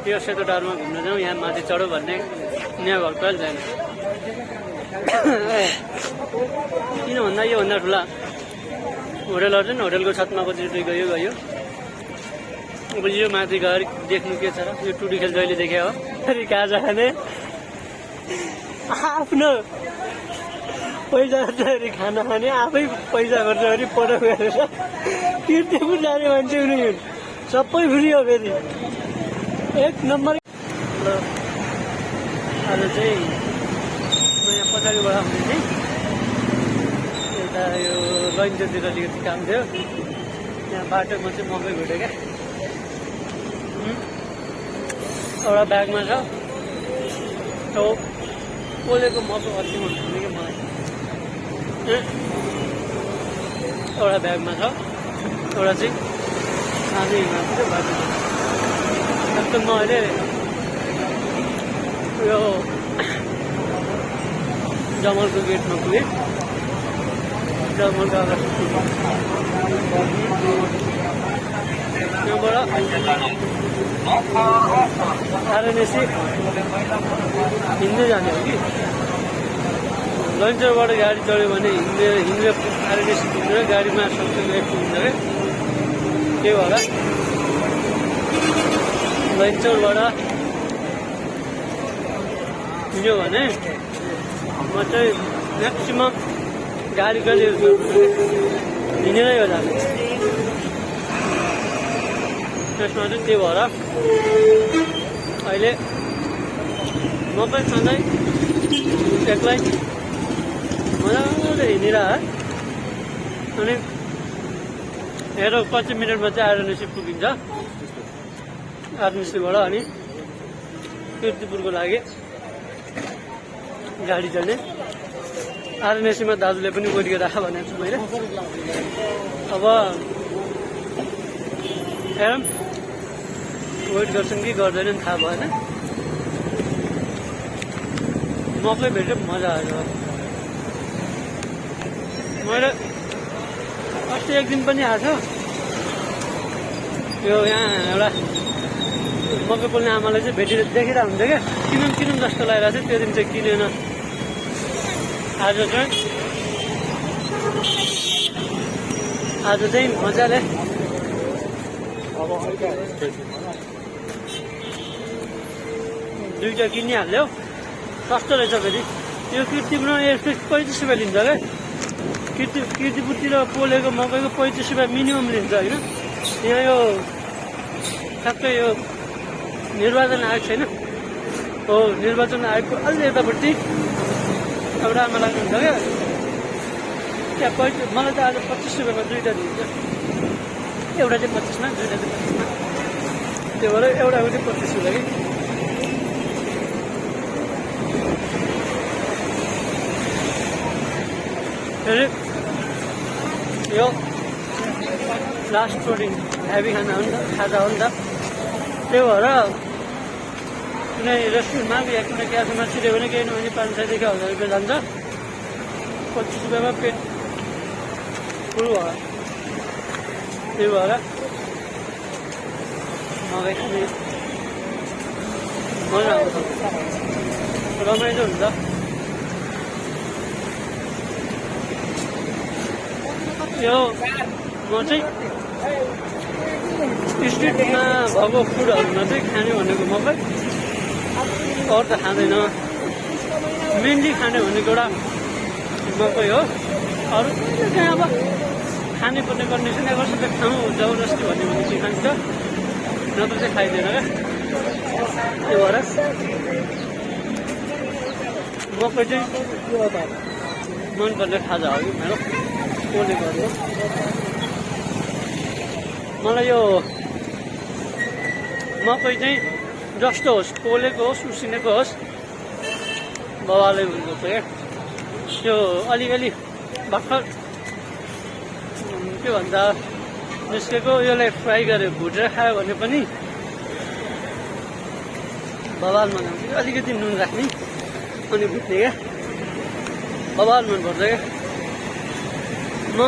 यो सेतो डाँडामा घुम्न जाउँ, यहाँ माथि चढो भन्ने यहाँ घर कहिले जाने। किन भन्दा योभन्दा ठुला होटलहरू चाहिँ होटलको छतमा कति गयो गयो। अब यो माथि घर देख्नु के छ र, यो टुडी खेल जहिले देखे हो फेरि काजा खाने आफ्नो पैसा खर्चखेरि खाना खाने, आफै पैसा खर्च गरी पटक गरेर किर्तिपुर जाने मान्छे पनि सबै फ्री हो फेरि एक नम्बर। आज चाहिँ म यहाँ पछाडिबाट आउने थिएँ, यता यो लैनचौरतिर अलिकति काम थियो, यहाँ बाटोमा चाहिँ मकै भेट्यो क्या। एउटा ब्यागमा छ पोलेको मकै, अति मन पर्ने क्या मलाई। एउटा ब्यागमा छ, एउटा चाहिँ खाँदै हिँड्नु बाटो। जस्तो म अहिले यो जमलको गेटमा पुगेँ, जमलको अगाडि यहाँबाट आरएनएसी हिँड्दै जाने हो कि लन्चरबाट गाडी चढ्यो भने हिँडेर आरएनएसी पुग्छ, गाडीमा सँगसँगै पुग्छ क्या। त्यही भएर लन्चरबाट हिँड्यो भने म चाहिँ म्याक्सिमम गाडी कहिले हिँडेरै हो जाने त्यसमा चाहिँ। त्यही भएर अहिले मकै खाँदै एक्लै मजाले हिँडेर अनि हेर 25 मिनटमा चाहिँ आरएनएसी पुगिन्छ। आरएनएसीबाट अनि किर्तिपुरको लागि गाडी चढ्ने। आरएनएसीमा दाजुले पनि वेट गरेर भनेको छु मैले। अब हेरौँ वेट गर्छन् कि गर्दैनन् थाहा भएन। मकै भेट्यो मजा आयो। मैले अस्ति एक दिन पनि आएको थियो, यो यहाँ एउटा मकै पोल्ने आमाले चाहिँ भेटेर देखिरहेको हुन्छ क्या, किनौँ जस्तो लागेको थियो। त्यो दिन चाहिँ किनेन। आज चाहिँ मजाले दुईवटा किनिहाल्यो, सस्तो रहेछ फेरि। यो किर्तिपुरमा यसको 35 रुपियाँ लिन्छ क्या। किर्तिपुरतिर पोलेको मकैको 35 रुपियाँ मिनिमम लिन्छ होइन। यहाँ यो ठ्याक्कै यो निर्वाचन आयोग छैन हो, निर्वाचन आयोगको अलि यतापट्टि एउटा आमा लाग्नुहुन्छ क्या, त्यहाँ मलाई त आज 25 रुपियाँमा दुईवटा दिन्छ। एउटा चाहिँ 25मा, दुईवटा चाहिँ 25मा। त्यो भएर एउटा पनि 25 रुपियाँ कि। फेरि यो लास्ट प्रोटिन हेभी खाजा हो नि त। त्यही भएर कुनै रेस्टुरेन्टमा या कुनै क्याफेमा छिर्यो भने केही नभने 500 देखि 1000 रुपियाँ जान्छ। 25 रुपियाँमा पेट फुल भयो। त्यही भएर मकै खाने मजा आउँछ, रमाइलो हुन्छ। यो म चाहिँ स्ट्रिटमा भएको फुडहरूमा चाहिँ खाने भनेको मकै, अरू त खाँदैन। मेनली खाने भनेको एउटा मकै हो। अरू चाहिँ अब खाने पर्ने कन्डिसन अगर सबै खाउँ जबरजस्ती भन्यो भने चाहिँ खान्छ, नत्र चाहिँ खाइँदैन क्या। त्यो भएर मकै चाहिँ मनपर्ने खाजा हो कि मेरो पोलेको। मलाई यो मकै चाहिँ जस्तो होस्, पोलेको होस् उसिनेको होस्, बाबाले भनेको क्या। त्यो अलिअलि भर्खर के भन्छ निस्केको यसलाई फ्राई गरेर भुटेर खायो भने पनि बबाल मन आउँछ। अलिकति नुन राख्ने अनि भुट्ने क्या, बबाल मनपर्छ क्या। म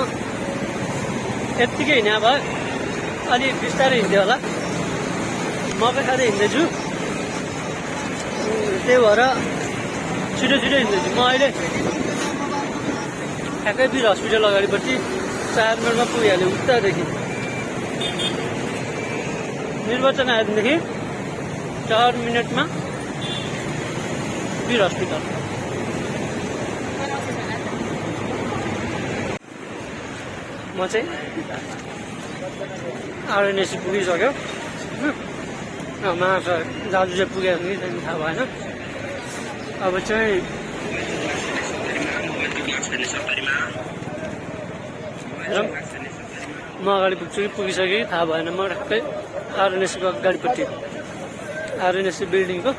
यत्तिकै हिँडे भए अलि बिस्तारै हिँड्थ्यो होला, मकै खाँदै हिँड्दैछु, त्यही भएर छिटो छिटो हिँड्दैछु म। अहिले ठ्याक्कै वीर हस्पिटल अगाडिपट्टि 4 मिनटमा पुगिहाल्यो उतादेखि। निर्वाचन आयोगदेखि 4 मिनटमा वीर हस्पिटल। म चाहिँ आरएनएसी पुगिसक्यो। महासर दाजु चाहिँ पुगेको कि छैन थाहा भएन। अब चाहिँ म अगाडि पुग्छु कि पुगिसकेँ कि थाहा भएन। म ठ्याक्कै आरएनएसीको अगाडिपट्टि, आरएनएसी बिल्डिङको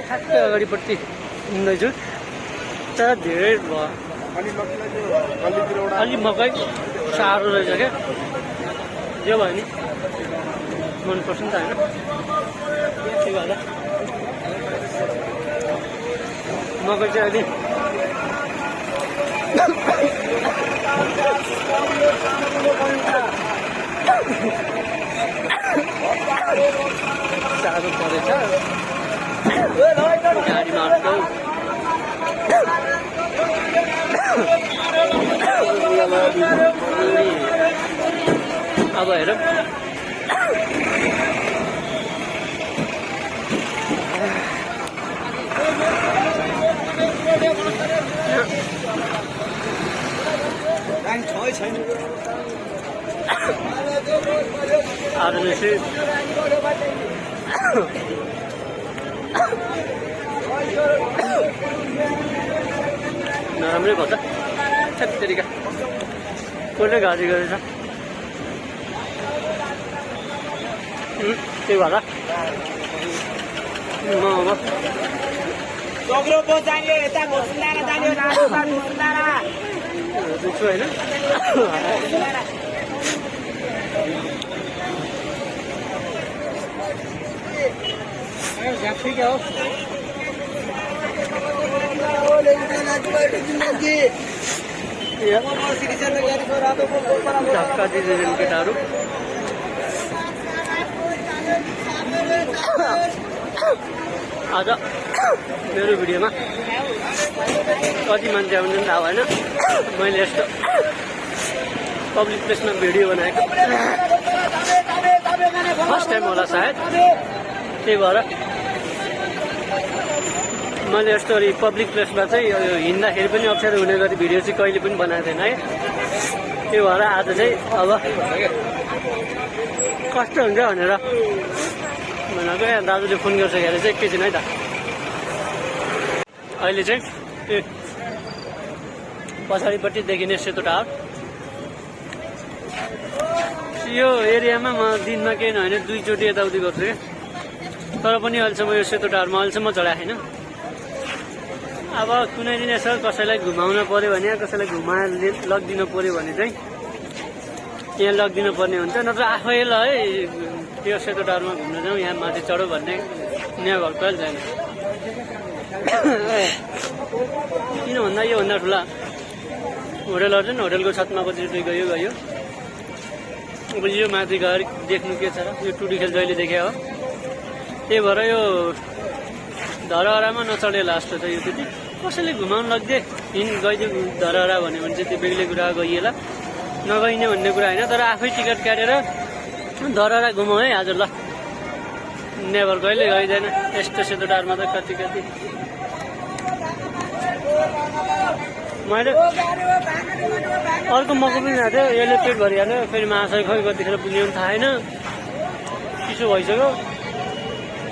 ठ्याक्कै अगाडिपट्टि हिँड्दैछु। तर धेरै भयो, अलि मकै साह्रो रहेछ क्या। जे भयो नि मनपर्छ नि त होइन, त्यही भएर मकै चाहिँ अलि साह्रो परेछ। गाडीमा अड्कौ अब हेरौँ आरएनएसी नराम्रै भयो त छेत्तेरिका, कसले गाडी गरेछ। त्यही भएर म दुख्छु होइन। धक्का दिँदैछन् केटाहरू। आज मेरो भिडियोमा कति मान्छे आउँछन् थाहा भएन। मैले यस्तो पब्लिक प्लेसमा भिडियो बनाएको फर्स्ट टाइम होला सायद। त्यही भएर मैले यस्तो पब्लिक प्लेसमा चाहिँ हिँड्दाखेरि पनि अप्ठ्यारो हुने गरी भिडियो चाहिँ कहिले पनि बनाएको थिएन है। त्यही भएर आज चाहिँ अब कस्तो हुन्छ भनेर भनेको। यहाँ दाजुले फोन गरिसकेर चाहिँ एकैछिन है त। अहिले चाहिँ पछाडिपट्टि देखिने सेतो टावर, यो एरियामा म दिनमा केही नभने 2 चोटि यताउति गर्छु क्या। तर पनि अहिलेसम्म यो सेतो टावरमा अहिलेसम्म चढाएको छैन। अब कुनै दिन यसो कसैलाई घुमाउन पऱ्यो भने, कसैलाई घुमाएर लगिदिनु पऱ्यो भने चाहिँ यहाँ लगिदिनु पर्ने हुन्छ। नत्र आफैलाई त्यो सेतो टावरमा घुम्न जाउँ, यहाँ माथि चढौँ भन्ने यहाँ घर कहिले छैन। किन भन्दा योभन्दा ठुला होटलहरू चाहिँ होटलको छतमा कतिचोटि गयो। अब यो माथि घर देख्नु के छ र, यो टुडी खेल जहिले देखे हो। त्यही भएर यो धरहरामा नचढे लास्ट त। यो त्यति कसैले घुमाउनु लगिदिए गइदियो धरहरा भन्यो भने चाहिँ त्यो बेग्लै कुरा गइएला, नगइने भन्ने कुरा होइन। तर आफै टिकट काटेर धरहरा घुमाउँ है आज ल। नेभर कहिले गइँदैन यस्तो सेतो टारमा त। कति मैले अर्को मको पनि खाएको थियो, यसले पेट भरिहाल्यो। फेरि महाशय खै कतिखेर पुग्ने पनि थाहा छैन, चिसो भइसक्यो।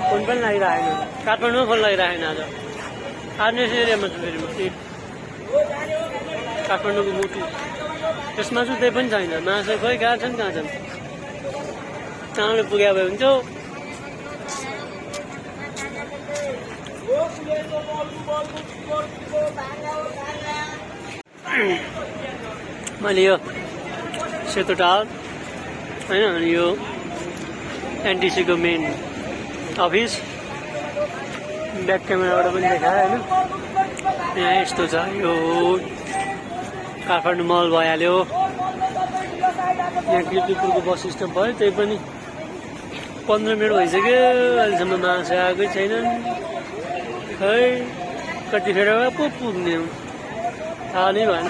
फोन पनि लागिरहेन, काठमाडौँमा फोन लागिरहेन। आज आर्नेस एरियामा छु फेरि म, काठमाडौँको मुटु त्यसमा चाहिँ त्यही पनि छैन। महाशय खै कहाँ छन् चाँडो पुगे भए हुन्थ्यो। मैले यो सेतो टावर होइन, अनि यो एनटिसीको मेन अफिस ब्याक क्यामेराबाट पनि देखाएँ होइन। यहाँ यस्तो छ, यो काठमाडौँ मल भइहाल्यो। यहाँ किर्तिपुरको बस स्टप भयो, त्यही पनि 15 मिनट भइसक्यो अहिलेसम्म मासु आएकै छैनन् खै कतिखेर पो पुग्ने हो थाहा नै भएन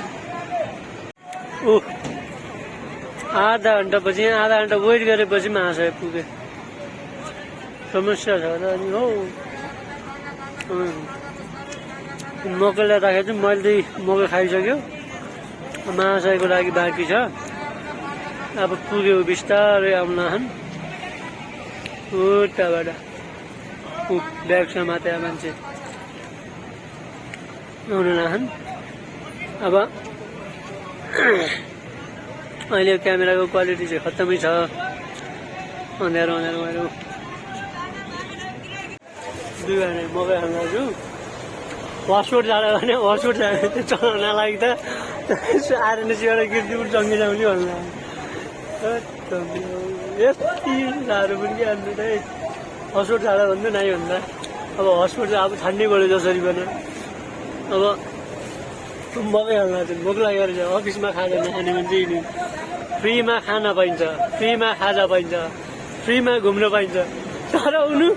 आधा घन्टापछि आधा घन्टा वेट गरेपछि मासु पुगे समस्या छ र अनि हो मकै ल्याउँदाखेरि चाहिँ मैले मकै खाइसक्यो मासुको लागि बाँकी छ अब पुग्यो बिस्तारै आउलान् उताबाट ब्याग समातेर मान्छे आउनु लान् अब अहिले क्यामेराको क्वालिटी चाहिँ खत्तमै छ अँध्यारो अँध्यारो भयो 2 घन्टा मकै खान लाग्छु हस्पिटल जाँदा भने हस्पिटल जाँदा त्यो चलाउन लाग्दा आएर सिबाट गिर्तीपुर जङ्गी जाउने भन्नु यति साह्रो पनि के अन्त चाहिँ हस्पिटल जाँदा भन्दा नाइ भन्दा अब हस्पिटल अब छान्नै पऱ्यो जसरी पनि अब मकै खान लाग्छ भोक लागेर चाहिँ अफिसमा खाजा नखाने मान्छे नि फ्रीमा खाना पाइन्छ फ्रीमा खाजा पाइन्छ फ्रीमा घुम्न पाइन्छ तर उनी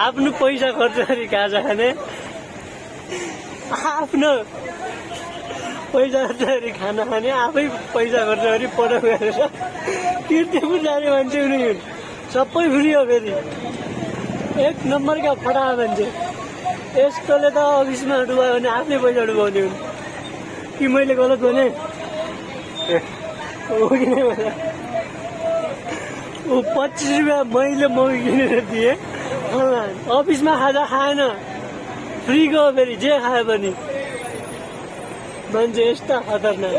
आफ्नो पैसा खर्च गरी खाजा खाने आफ्नो पैसा खर्च गरी खाना खाने आफै पैसा खर्च गरी पढाउ गरेर कीर्तिपुर जाने मान्छे उनी सबै फ्री हो फेरि 1 नम्बरका फटा मान्छे यस्तोले त अफिसमा डुबायो भने आफ्नै पैसा डुबाउने हुन् कि मैले गलत भने हो कि नै भने 25 रुपियाँ मैले मकै किनेर दिएँ अफिसमा खाजा खाएन फ्रीको फेरि जे खायो पनि मान्छे यस्ता खतरनाक